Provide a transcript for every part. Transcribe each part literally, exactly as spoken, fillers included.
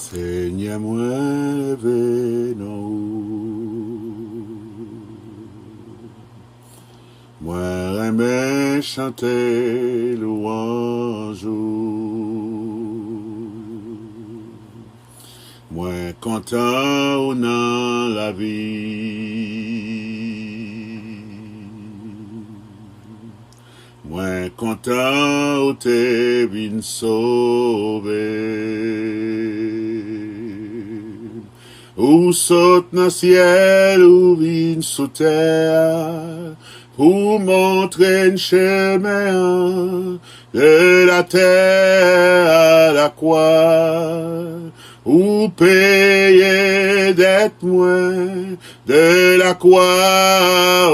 Senyè, mwen leve nan ou. Mwen renmen chante lwanj ou. Mwen kontan ou nan lavi. Mwen kontan ou te vin sove m. Ou sot nan syèl, ou vin sou tè a, pou montre n chemen an, de la tè a la kwa. Ou peye dèt mwen, de la kwa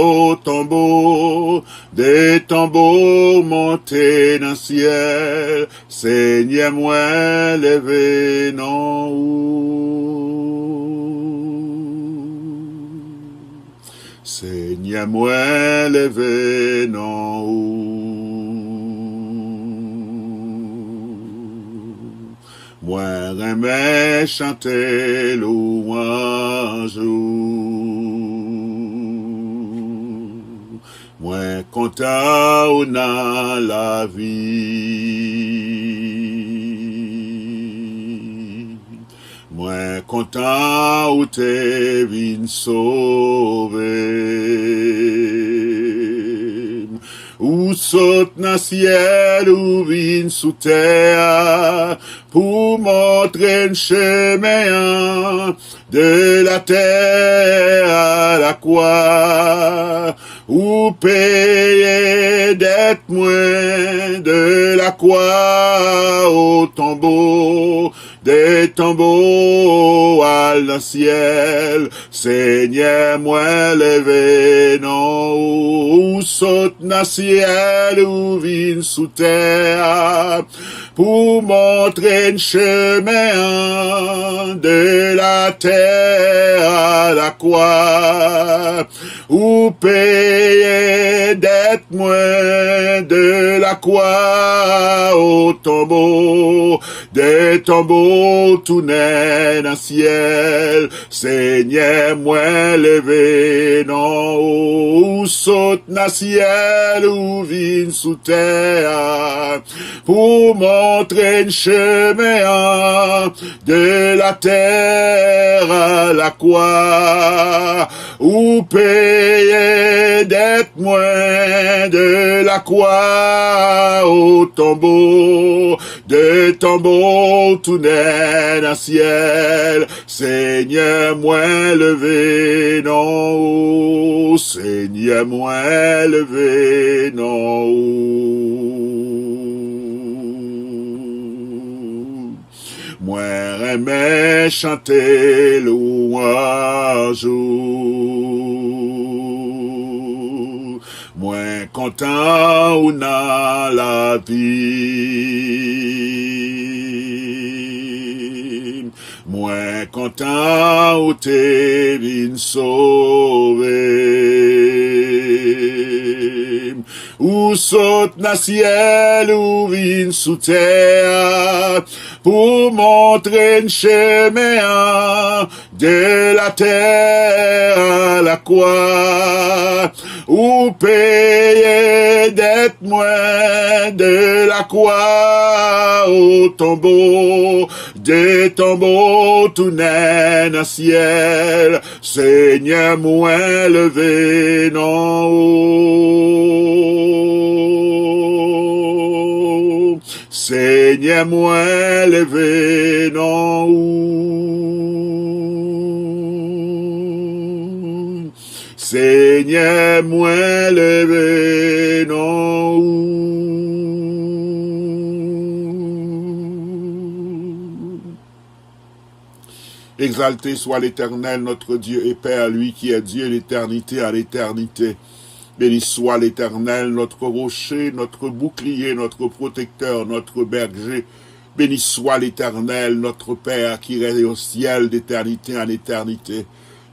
o tonbo, de tonbo monte nan syèl. Senyè, mwen leve nan ou. Senyè, mwen leve nan ou. Mwen renmen chante lwanj ou. Mwen kontan ou nan lavi. Mwen kontan ou te vin sove m. Ou sot nan syèl, ou vin sou tè a, pou montre n chemen an, de la tè a la kwa. Ou peye dèt mwen, de la kwa o tonbo, de tonbo al nan syèl. Senyè, mwen leve nan ou. Ou sot nan syèl, ou vin sou tè a, pou montre n chemen an, de la tè a la kwa. Ou peye dèt mwen, de la kwa o tonbo, de tonbo tounen nan syèl. Senyè, mwen leve nan ou. Ou sot nan syèl, ou vin sou tè a, pou montre n chemen an, de la tè a la kwa. Ou peye dèt mwen, de la kwa o tonbo, de tonbo tounen nan syèl. Senyè, mwen leve nan ou. Senyè, mwen leve nan ou. Mwen renmen chante lwanj ou. Mwen kontan ou nan lavi m. Mwen kontan ou te vin sove m. Ou sot nan syèl, ou vin sou tè a, pou montre n chemen an, de la tè a la kwa. Ou peye dèt mwen, de la kwa o tonbo, de tonbo tounen nan syèl. Senyè, mwen leve nan ou. Senyè, mwen leve nan ou. Senyè, mwen leve nan ou. Exalté soit l'Éternel, notre Dieu et Père, lui qui est Dieu d'éternité à l'éternité. Béni soit l'Éternel, notre rocher, notre bouclier, notre protecteur, notre berger. Béni soit l'Éternel, notre Père, qui règne au ciel d'éternité en éternité.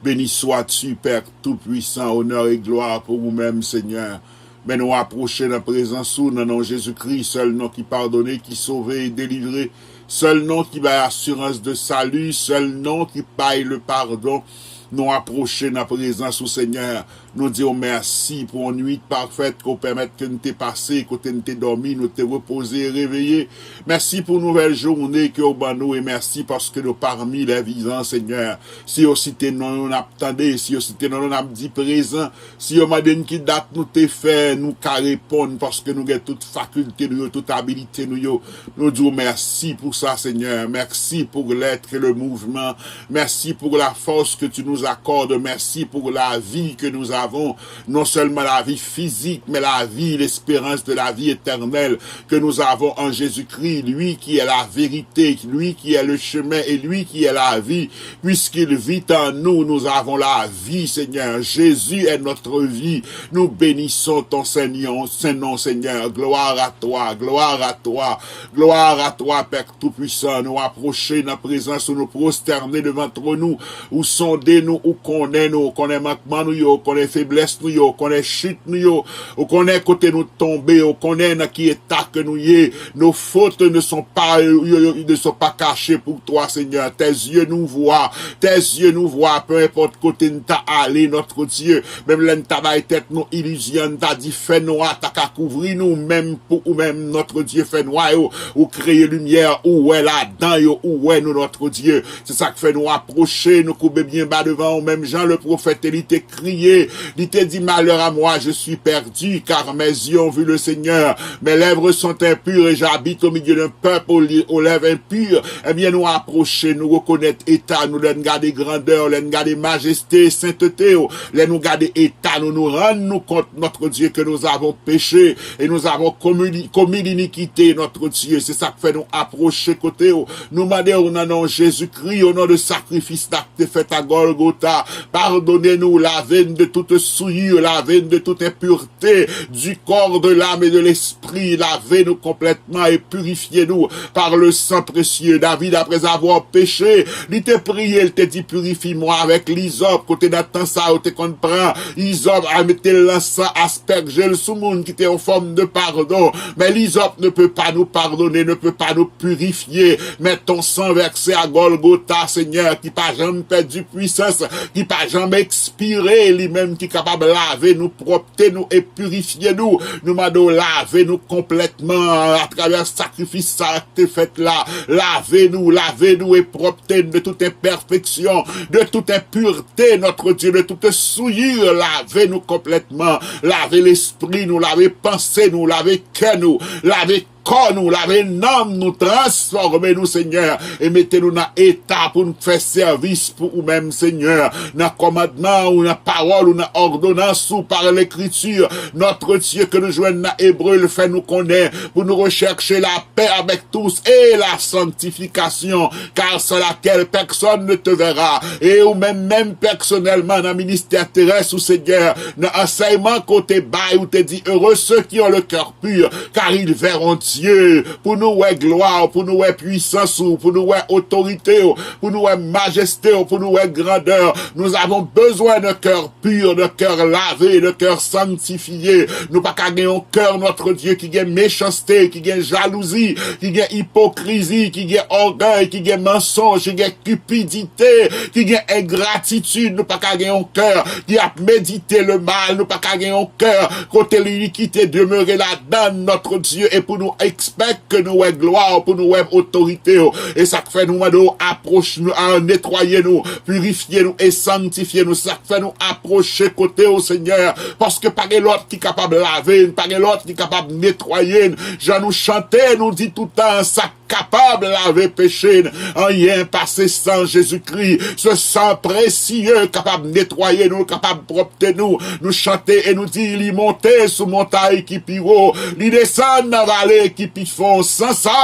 Béni sois-tu, Père Tout-Puissant, honneur et gloire pour vous-même, Seigneur. Men nou apwoche nan prezans ou, nan non Jezikri, sèl non ki padone, ki sove e delivre. sèl non ki bay asirans de sali, sèl non ki bay le padon. Nou apwoche nan prezans ou, Senyè. Nou di w mèsi pou yon nwit pafèt ke w pèmèt ke n te pase, kote n te dòmi, nou te repoze e reveye. Mèsi pou nouvèl jounen ke w ban nou e mèsi paske nou pami lè vivan, Senyè. Si yo site non yo, n ap tande. Si yo site non yo, n ap di prezan. Si yo mande n ki dat nou te fè, nou ka reponn paske nou gen tout fakilte nou yo, tout abilite nou yo. Nou di w mèsi pou sa, Senyè. Mèsi pou l'être et le mouvement. Merci pour la force que tu nous accordes. Merci pour la vie que nous avons. Non seulement la vie physique, mais la vie, l'espérance de la vie éternelle que nous avons en Jésus-Christ, lui qui est la vérité, lui qui est le chemin et lui qui est la vie. Puisqu'il vit en nous, nous avons la vie, Seigneur. Jésus est notre vie. Nous bénissons ton Seigneur, saint nom, Seigneur. Gloire à toi, gloire à toi, gloire à toi, Père Toupwisan. Nou apwoche nan prezans ou, nou pwostène devan twòn ou. Ou sonde nou, ou konnen nou, ou konnen mankman nou yo, ou konnen feblès nou yo, ou konnen chit nou yo, ou konnen kote nou tonbe, ou konnen nan ki eta ke nou ye. Nos fautes ne sont pas, yo, yo, ne sont pas cachées pour toi, Seigneur. Tes yeux nous voient, tes yeux nous voient, peu importe kote n ta ale, notre Dieu. Menm lè n ta bay tèt nou ilizyon, n ta di fènwa ta ka kouvri nou, menm pou ou menm, notre Dieu, fènwa yo, ou kreye limyè, ou wè ladan yo, ou wè nou, notre Dieu. Se sa k fè nou apwoche, nou koube byen ba devan ou, menm jan le pwofèt Eli te kriye, li te di, malheur à moi, je suis perdu, car mes yeux ont vu le Seigneur. Mes lèvres sont impures et j'habite au milieu d'un peuple aux, aux lèvres impures. Ebyen, nou apwoche, nou rekonèt eta nou, lè n gade grandè, lè n gade majeste, sentete, lè nou gade eta nou, nou rann nou kont, notre Dieu, que nous avons péché et nous avons commis, commis l'iniquité, notre Dieu. Se sa k fè nou apwoche kote w. Nou mande w nan non Jezikri, au nom de sacrifice la k te fèt à Golgotha. Pardonnez-nous, lavez-nous de toute souillure, lavez-nous de toute impureté du corps, de l'âme et de l'esprit. Lavez-nous complètement et purifiez-nous par le sang précieux. David, après avoir péché, li te priye, li te di, purifie-moi avec l'hysope. Kote nan tan sa yo te konn pran izòp, a mete l nan san, aspèkje l sou moun ki te yon fòm de padon. Men l'hysope ne peut pas nous pardonner, ne peut pas nous purifier. Men ton sang versé à Golgotha, Seigneur, ki pa janm pèdi pwisans, ki pa janm ekspire, li menm ki kapab lave nou, pwòpte nou e pirifye nou. Nou mande w lave nou konplètman atravè sakrifis sa k te fèt la. Lave nou, lave nou e pwòpte nou de tout enpèfeksyon, de tout enpirte, notre Dieu, de toute souillure. Lave nou konplètman. Lave lespri nou, lave panse nou, lave kè nou, lave kò nou, lave nanm nou, transfòme nou, Senyè, e mete nou nan eta pou n fè sèvis pou ou menm, Senyè, nan kòmandman ou, nan pawòl ou, nan òdonans ou, par l'Écriture, notre Dieu, ke nou jwenn nan Ebre, l fè nou konnen pou nou rechèche la paix avec tous et la sanctification, car sans laquelle personne ne te verra. E ou menm, menm pèsonèlman, nan ministè terès ou, Senyè, nan ansèyman ke w te bay, ou te di, heureux ceux qui ont le cœur pur, car ils verront Dieu. Pou nou wè glwa w, pou nou wè pwisans ou, pou nou wè otorite w, pou nou wè majeste w, pou nou wè grandè w, nous avons besoin d'un cœur pur, d'un cœur lavé, d'un cœur sanctifié. Nou pa ka gen yon kè, notre Dieu, ki gen mechanste, ki gen jalouzi, ki gen ipokrizi, ki gen ògèy, ki gen mansonj, ki gen kipidite, ki gen engratitid. Nou pa ka gen yon kè ki ap medite le mal. Nou pa ka gen yon kè kote linikite demere ladan, notre Dieu, e pou nou ekspèk ke nou wè glwa w, pou nou wè otorite w. E sa k fè nou mande w apwoche nou, a, netwaye nou, pirifye nou e sanktifye nou. Sa k fè nou apwoche kote w, Senyè, paske pa gen lòt ki kapab lave n, pa gen lòt ki kapab netwaye n. Jan nou chante, nou di toutan, sa kapab lave peche n, anyen pa se san Jezikri. Se san presye kapab netwaye nou, kapab pwòpte nou. Nou chante e nou di, li monte sou montay ki pi wo, li desann nan vale ki pi fon. San sa,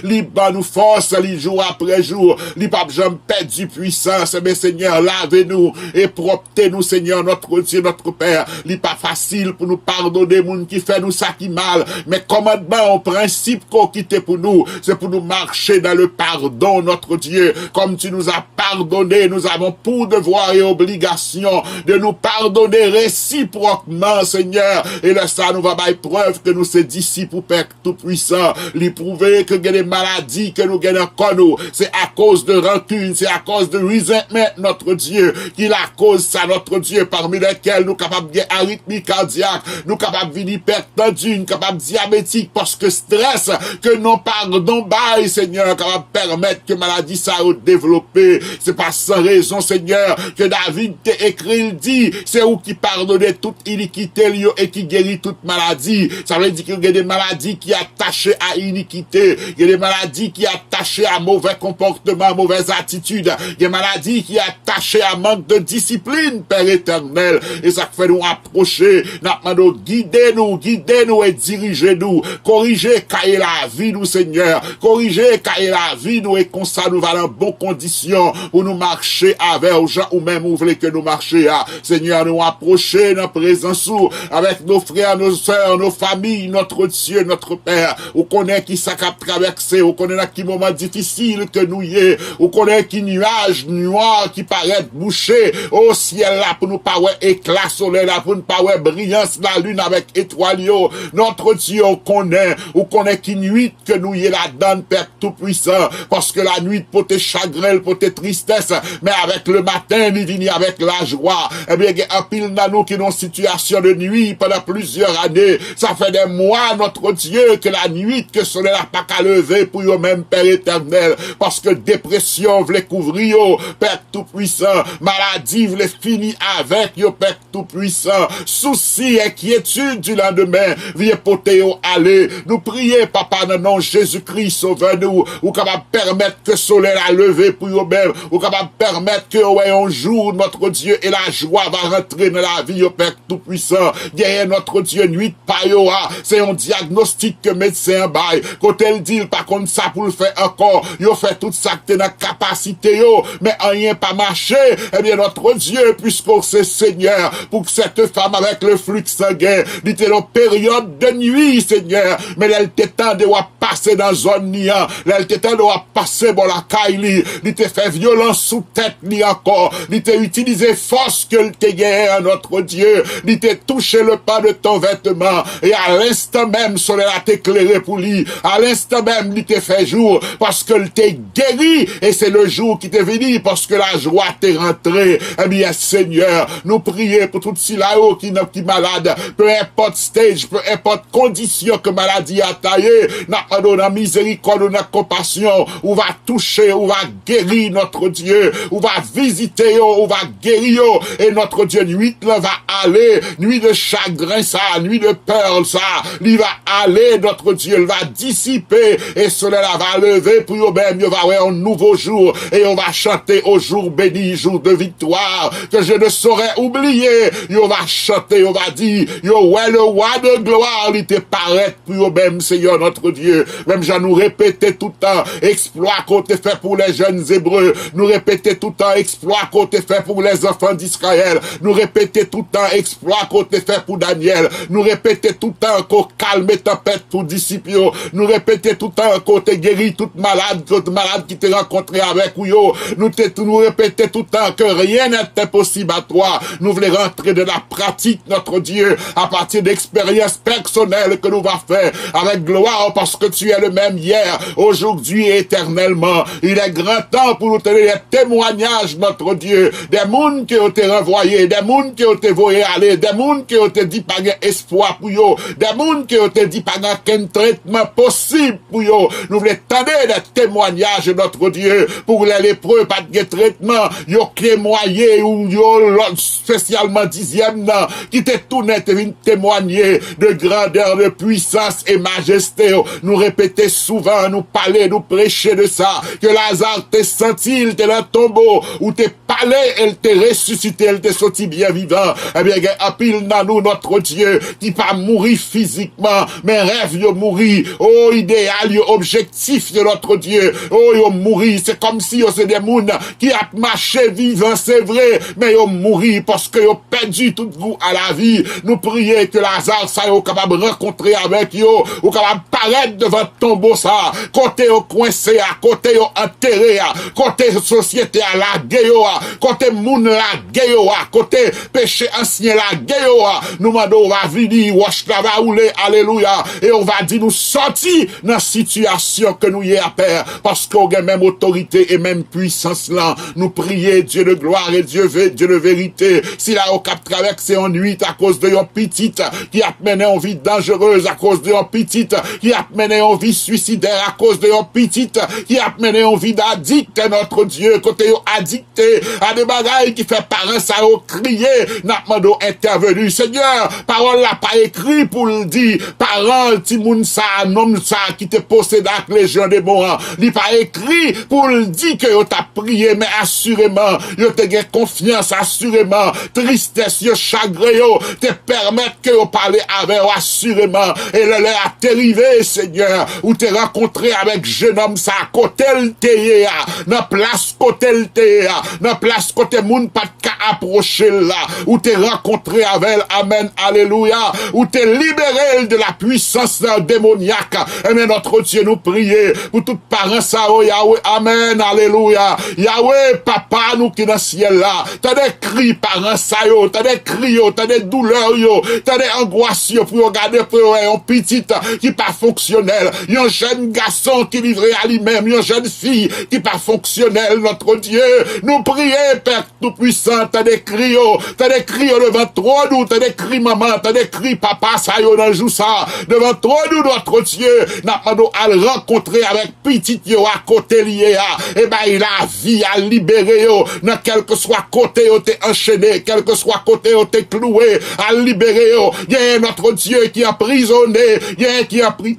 li ban nou fòs, li jou apre jou, li p ap janm pèdi pwisans. Ebyen, Senyè, lave nou e pwòpte nou, Senyè, notre Dieu, notre Père. Li pa fasil pou nou padone moun ki fè nou sa ki mal, men kòmandman w, prensip ke w kite pou nou, se pou nous marcher dans le pardon, notre Dieu. Comme tu nous as pardonné, nous avons pour devoir et obligation de nous pardonner réciproquement, Seigneur. E lè sa nou va bay prèv ke nou se disip ou, Pè Toupwisan. Li pwouve ke gen de maladi ke nou gen nan kò nou, se akoz de rankin, se akoz de resentment, notre Dieu, ki lakoz sa, notre Dieu, parmi lesquels nou kapab gen aritmi kadyak, nou kapab vin ipètandi, nou kapab dyabetik, paske strès ke non padon bay, Senyè, kapab pèmèt ke maladi sa yo devlope. Se pa san rezon, Senyè, ke David te ekri, l di, se ou ki padone tout inikite l yo e ki geri tout maladi. Sa vle di ke gen de maladi ki atache a inikite, gen de maladi ki atache a movè konpòtman, movèz atitid, gen maladi ki atache a mank de disiplin, Pè Etènèl. E sa k fè nou apwoche, n ap mande w gide nou, gide nou e dirije nou, korije kaye lavi nou, Senyè, korije kaye lavi nou, e konsa nou va nan bon kondisyon pou nou mache avè w jan ou menm ou vle ke nou mache a. Senyè, nou apwoche nan prezans ou avèk nos frères, nos sœurs, nos familles, notre Dieu, notre Père. Ou konnen ki sa k ap travèse, ou konnen nan ki moman difisil ke nou ye, ou konnen ki nyaj nwa ki parèt bouche o syèl la pou nou pa wè ekla solèy la, pou nou pa wè briyans lalin avèk etwal yo. Notre Dieu, ou konnen, ou konnen ki nwit ke nou ye ladann, Pè Toupwisan, paske lanwit pote chagren, l pote tristès, men avèk lematen, li vini avèk lajwa. Ebyen, gen anpil nan nou ki nan sitiyasyon de nwi pandan plizyè ane. Sa fè dè mwa, notre Dieu, ke lanwit, ke solèy la pa ka leve pou yo menm, Pè Etènèl, paske depresyon vle kouvri yo, Pè Toupwisan, maladi vle fini avèk yo, Pè Toupwisan, sousi, enkyetid di landemen vle pote yo ale. Nou priye, Papa, nan non Jezikri, Sovè nou, ou kapab pèmèt ke solèy la leve pou yo menm, ou kapab pèmèt ke yo wè yon jou, notre Dieu, e lajwa va rantre nan lavi yo, Pè Toupwisan. Genyen, notre Dieu, nwit pa yo a, se yon dyagnostik ke medsen an bay, kote l di l pa konn sa pou l fè ankò. Yo fè tout sa k te nan kapasite yo, men anyen pa mache. Ebyen, notre Dieu, puisque w se Senyè, pou cette femme avec le flux sanguin, li te nan peryòd de nwi, Senyè, men lè l te tande w ap pase nan zòn li an, lè l te tande w ap pase bò lakay li, li te fè vyolans sou tèt li ankò, li te itilize fòs ke l te genyen an, notre Dieu, li te touche le pan de ton vêtement, e a lenstan menm, solèy la te klere pou li, a lenstan menm, li te fè jou, paske l te geri, e se le jou ki te vini, paske lajwa te rantre. Ebyen, Senyè, nou priye pou tout sila yo ki nan, ki malad, peu importe stage, peu importe kondisyon ke maladi a ta ye, n ap mande w nan mizerikòd ou, nan konpasyon, ou va touche, ou va geri, notre Dieu, ou va vizite yo, ou va geri yo, e notre Dieu, nwit lan va ale, nwi de chagren sa, nwi de pè sa, li va ale, notre Dieu, l va disipe, e solèy la va leve pou yo menm, yo va wè yon nouvo jou, e yo va chante au jour béni, jour de victoire, que je ne saurais oublier, yo va chante, yo va di, yo wè le roi de gloire, li te parèt pou yo menm, Senyè notre Dieu. Menm jan nou repete tout tan eksplwa ke w te fè pou les jeunes Hébreux, nou repete tout tan eksplwa ke w te fè pou les enfants d'Israël, nou repete tout tan eksplwa ke w te fè pou Danyèl, nou repete tout tan ke w kalme tanpèt pou disip yo, nou repete tout tan ke w te geri tout malad, tout malad ki te rankontre avèk ou yo, nou te, nou repete tout tan que rien n'est impossible à toi. Nou vle rantre de la pratique, notre Dieu, à partir d'expériences personnelles que nous va faire avec gloire, parce que tu es le même hier, aujourd'hui et éternellement. Il est grand temps pour nous tenir des témoignages, notre Dieu, des moun ke yo te ranvwaye, des moun ke yo te voye ale, des moun ke yo te di pa gen espwa pou yo, des moun ke yo te di pa gen okenn tretman posib pou yo. Nou vle tande de temwanyaj, notre Dieu, pou lè lepre pa t gen tretman, yo temwaye, ou yo lòt, espesyalman dizyèm nan, ki te tounen, te vin temwanye de grandè, de pwisans e majeste w. Nou repete souvan, nou pale, nou preche de sa, ke Laza te santi l te nan tonbo, ou te pa rele, e l te resisite, l te soti byen vivan. Ebyen, gen anpil nan nou, Notre Dieu, ki pa mouri fizikman, men rèv yo mouri. O, ideyal yo, objektif yo, Notre Dieu, o, yo mouri. Se kòmsi yo se de moun ki ap mache vivan, se vre, men yo mouri paske yo pèdi tout gou a lavi. Nou priye ke Laza sa yo kapab rankontre avèk yo, ou kapab parèt devan tonbo sa, kote yo kwense a, kote yo antere a, kote sosyete a lage yo a, kote moun lage yo a, kote peche ansyen lage yo a. Nou mande w va vini, wòch la va woule, alelouya, e w va di nou sòti nan sitiyasyon ke nou ye a, Pè, paske w gen menm otorite e menm pwisans lan. Nou priye, Dieu de gloire et Dieu ve- Dieu de vérité, sila yo k ap travèse yon nwit akoz de yon pitit ki ap mennen yon vi danjerez, akoz de yon pitit ki ap mennen yon vi swisidè, akoz de yon pitit ki ap mennen yon vi dadik, Notre Dieu, kote yo adikte a de bagay ki fè paran sa yo kriye. N ap mande w entèveni. Senyè, pawòl la pa ekri pou l di paran timoun sa, nonm sa ki te posede ak lejyon demon an, li pa ekri pou l di ke yo t ap priye, men asireman, yo te gen konfyans, asireman, tristès yo, chagren yo te pèmèt ke yo pale avè w asireman. E lè lè a te rive, Senyè, ou te rankontre avèk jenòm sa, kote l te ye a, nan plas kote l te ye a, nan plas kote moun pa t ka apwoche l la, ou te rankontre avè l, amèn, alelouya, ou te libere l de la pwisans demonyak. Ebyen, Notre Dieu, nou priye pou tout paran sa yo, Yawe, amèn, alelouya. Yawe, Papa nou ki nan syèl la, tande kri paran sa yo, tande kri yo, tande doulè yo, tande angwas yo, pou yo gade, pou yo wè yon pitit ki pa fonksyonèl, yon jèn gason ki livre a li menm, yon jèn fi ki pa fonksyonèl, Notre Dieu. Nou priye, Pè Toupwisan, tande kri yo, tande kri yo devan twòn ou, tande kri manman, tande kri papa sa yo nan jou sa, devan twòn ou, Notre Dieu. N ap mande w al rankontre avèk pitit yo a kote li ye a, e bay lavi, al libere yo nan kèlkeswa kote yo te anchene, kèlkeswa kote yo te klouwe, al libere yo. Genyen, Notre Dieu, ki anprizone, genyen ki anpri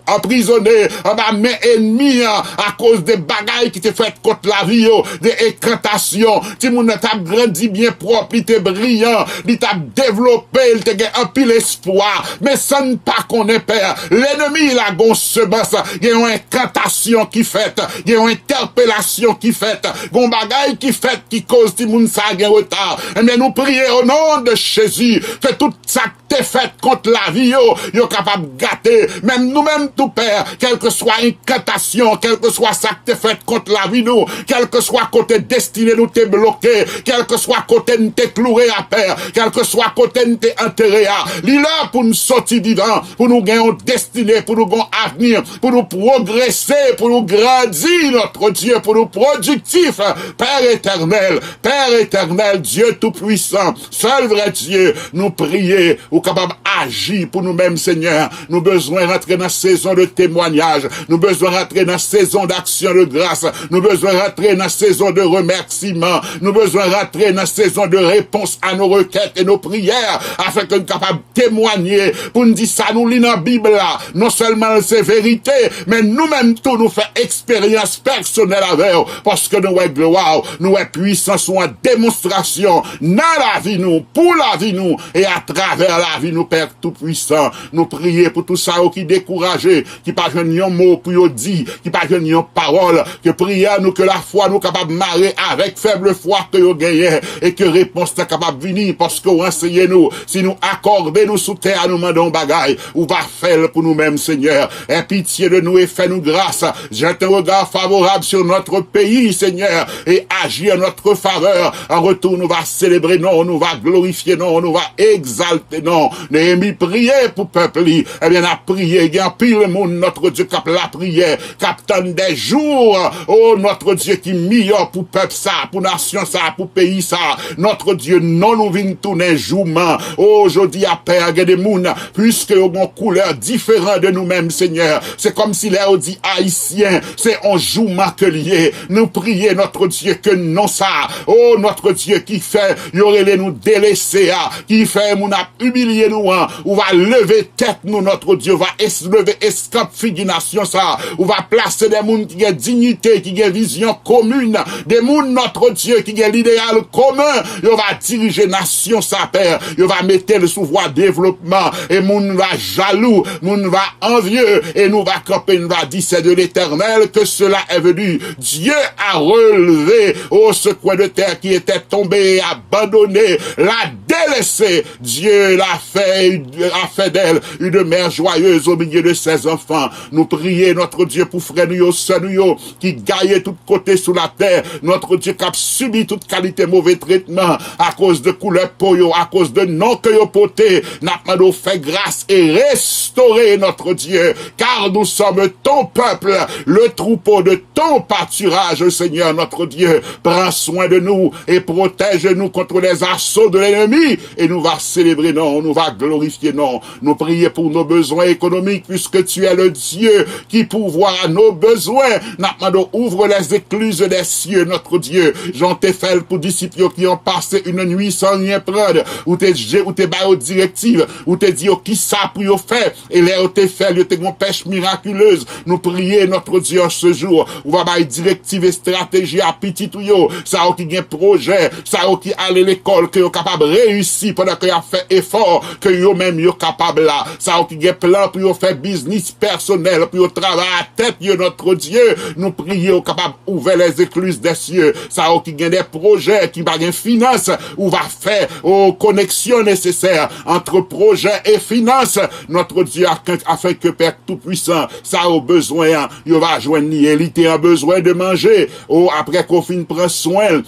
anprizone anba men ènmi an akoz de bagay ki te fèt kont lavi yo, de enkantasyon. Timoun nan t ap grandi byen pwòp, li te briyan, li t ap devlope, li te gen anpil espwa. Men san n pa konnen, Pè, lènmi la gon semans, gen yon enkantasyon ki fèt, gen yon entèpelasyon ki fèt, gon bagay ki fèt ki koz timoun sa gen reta. Ebyen, nou priye o non de Jezi, ke tout sa te fèt kont lavi yo, yo kapab gate. Menm nou menm tou, Pè, kèlkeswa enkantasyon, kèlkeswa sa k te fèt kont lavi nou, kèlkeswa kote destine nou te bloke, kèlkeswa kote n te klouwe a, Pè, kèlkeswa kote n te antere a, li lè pou n soti vivan, pou nou gen yon destine, pou nou gen yon avni, pou nou pwogrese, pou nou grandi, Notre Dieu, pou nou pwodiktif. Pè etènèl, Pè etènèl, Dye Toupwisan, sèl vrè Dye, nou priye, ou kapab aji pou nou menm, Senyè. Nou bezwen rantre nan sezon de temwayaj. Nou bezwen rantre nan sezon d'action de grâce. Nou bezwen rantre nan sezon de remèsiman. Nou bezwen rantre nan sezon de réponse à nos requêtes et nos prières, afin ke n kapab temwaye, pou n di sa nou li nan Bib la, non sèlman l se verite, men nou menm tou nou fè eksperyans pèsonèl avè w, paske nou wè glwa w, nou wè pwisans ou an demonstrasyon nan lavi nou, pou lavi nou, e atravè lavi nou, Pè Toupwisan. Nou priye pou tout sa yo ki dekouraje, ki pa jwenn yon mo pou yo di, ki pa jwenn yon pawòl, ke priyè nou, ke lafwa nou kapab mare avèk fèb fwa ke yo genyen, e ke repons lan kapab vini, paske w anseye nou, si nou akòde nou sou tè a, nou mande yon bagay, ou va fè l pou nou menm, Senyè. Aie pitié de nous et fais-nous grâce. Jette un regard favorable sur notre pays, Seigneur, et agis en notre faveur. En retour, nou va selebre non, nou va glorifye non, nou va egzalte non. Neyemi priye pou pèp li. Ebyen, n ap priye. Gen anpil moun, Notre Dieu, k ap lapriyè, k ap tann de jou, o Notre Dieu, ki miyò pou pèp sa, pou nasyon sa, pou peyi sa. Notre Dieu, non nou vin tounen jouman. O, jodi a, Pè, gen de moun, piske yo gen yon koulè diferan de nou menm, Senyè. Se kòmsi lè yo di Ayisyen, se yon jouman ke l ye. Nou priye, Notre Dieu, ke non sa, o Notre Dieu, ki fè yo rele nou delese a, ki fè moun ap imilye nou an, ou va leve tèt nou, Notre Dieu, va es- leve eskanp figi nasyon sa. Ou va plase de moun ki gen diyite, ki gen vizyon komin, de moun, Notre Dieu, ki gen lideyal komen. Yo va dirije nasyon sa, Pè. Yo va mete l sou vwa devlopman. E moun va jalou, moun va anvye. E nou va kanpe, nou va di, c'est de l'Éternel que cela est venu. Dieu a relevé, oh, ce coin de terre qui était tombé et abandonné, l'a délaissé. Dieu l'a fait, a fait d'elle une mère joyeuse au milieu de ses enfants. Nou priye, Notre Dieu, pou frè nou yo, sè nou yo, ki gaye tout kote sou latè, Notre Dieu, k ap sibi tout kalite move tretman akoz de koulè po yo, akoz de non ke yo pote. N ap mande w fè gras e restore, Notre Dieu, car nous sommes ton peuple, le troupeau de ton pâturage, Seigneur notre Dieu. Prends soin de nous et protège-nous contre les assauts de l'ennemi. Et nous va célébrer non, nous va glorifier non. Nous prier pour nos besoins économiques, puisque tu es le Dieu qui pourvoit à nos besoins. N ap mande w ouvre les écluses des cieux, notre Dieu. Jan w te fè l pou disip yo ki an pase une nuit sans rien prendre. Ou te, ou te ba yo direktiv. Ou te di yo kisa pou yo fè. E lè yo te fè l, yo te gon pèch mirakilez. Nou priye, notre Dieu, an se jou. Ou va bay direktiv, estrateji a pitit ou yo. Sa yo ki gen pwojè, sa yo ki ale lekòl, ke yo kapab reyisi pandan ke y ap fè efò, ke yo menm yo kapab la. Sa yo ki gen plan pou yo fè biznis pèsonèl, pou yo travay a tèt yo, notre Dieu. Nou priye, ou kapab ouvè les écluses des cieux. Sa yo ki gen de pwojè, ki pa gen finans, ou va fè, o, koneksyon nesesè ant pwojè e finans. Notre Dieu, afin, afin ke Pè Toupwisan, sa yo bezwen an, yo va jwenn li. E li te an bezwen de manje. O, apre ke w fin pran swen l,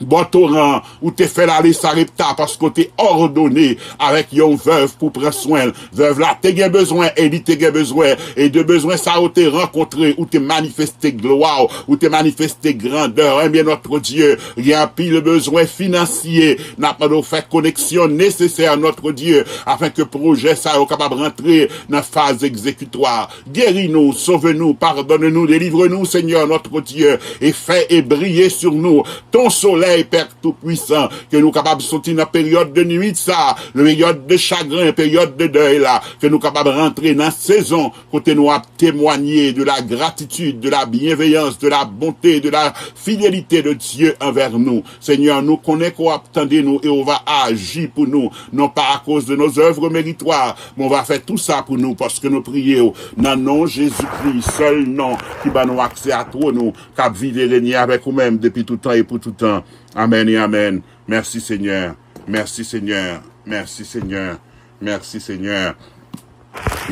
bò toran, ou te fè l ale Sarepta, paske w te òdone avèk yon vèv pou pran swen l. Vèv la te gen bezwen e li te gen bezwen. E de bezwen sa yo te rankontre, ou te manifeste glwa w, ou te manifeste grandè w. Ebyen, notre Dieu, gen anpil bezwen finansye. N ap mande w fè koneksyon nesesè, notre Dieu, afin ke pwojè sa yo kapab rantre nan faz egzekitwa. Guéris-nous, sauve-nous, pardonne-nous, délivre-nous, Seigneur notre Dieu, et fais et briller sur nous ton soleil, Père Tout-Puissant, ke nou kapab soti nan peryòd de nuit sa, peryòd de chagren, peryòd de dèy la, ke nou kapab rantre nan sezon kote nou ap temwanye de la gratitid, de la byenveyans, de la bonte, de la fidelite de Dye anvè nou. Senyè, nou konnen ke w ap tande nou e w va aji pou nou, non pa akoz de nos œuvres méritoires, men w va fè tou sa pou nou, paske nou priye w nan non Jezikri, sèl non ki ban nou aksè a twòn ou, k ap viv e renye avèk ou menm depi tout tan e pou tout tan. Amèn e amèn. Mèsi, Senyè. Mèsi, Senyè. Mèsi, Senyè. Mèsi, Senyè.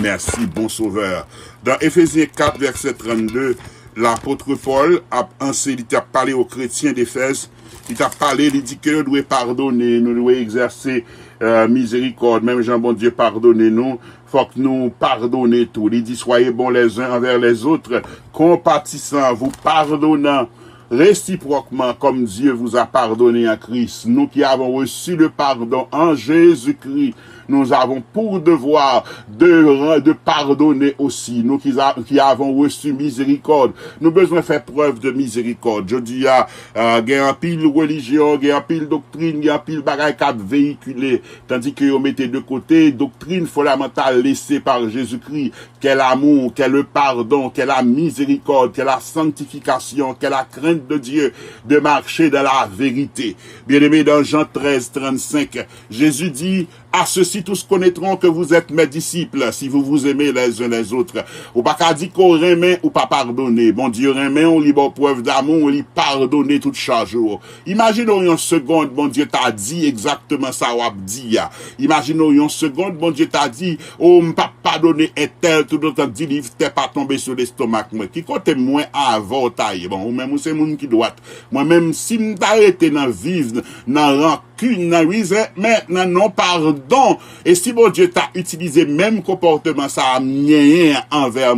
Mèsi, bon Sovè. Dans Éphésiens quatre, verset trente-deux, lapot Pòl ap anse, li t ap pale o kretyen Efèz. Li t ap pale, li di ke yo dwe padone, nou dwe egzèse, euh, mizerikòd, menm jan Bondye padone nou, fòk nou padone tou. Li di, soyez bons les uns envers les autres, compatissants, vous pardonnant réciproquement comme Dieu vous a pardonné en Christ. Nous qui avons reçu le pardon en Jésus-Christ, nous avons pour devoir de, de pardonner aussi. Nous qui, a- qui avons reçu miséricorde, nou bezwen fè prèv de mizerikòd. Jodi a, euh, gen anpil relijyon, gen anpil doktrin, gen anpil bagay k ap veyikile, tandis que yo mete de kote doktrin fondamantal lese pa Jezikri. Quel amour, quel pardon, quelle miséricorde, quelle sanctification, quelle crainte de Dieu, de marcher dans la vérité. Bien-aimé, dans Jean treize trente-cinq, Jésus dit, à ceux-ci tous connaîtront que vous êtes mes disciples, si vous vous aimez les uns les autres. Ou pa ka di ke w renmen, ou pa padone. Bondye renmen w, li ba w prèv damou, li padone tout chaj ou. Imajine w yon segond, Bondye ta di egzakteman sa w ap di a. Imajine w yon segond, Bondye ta di, o, m p ap padone entèl, toutotan deliv tè pa tonbe sou lestomak mwen. Ki kote mwen avè w ta ye? Bon, ou menm ou se moun ki dwat. Mwen menm, si m ta rete nan viv, nan rankin, nan resentment, nan non padon, e si Bondye ta itilize menm konpòteman sa a m genyen anvè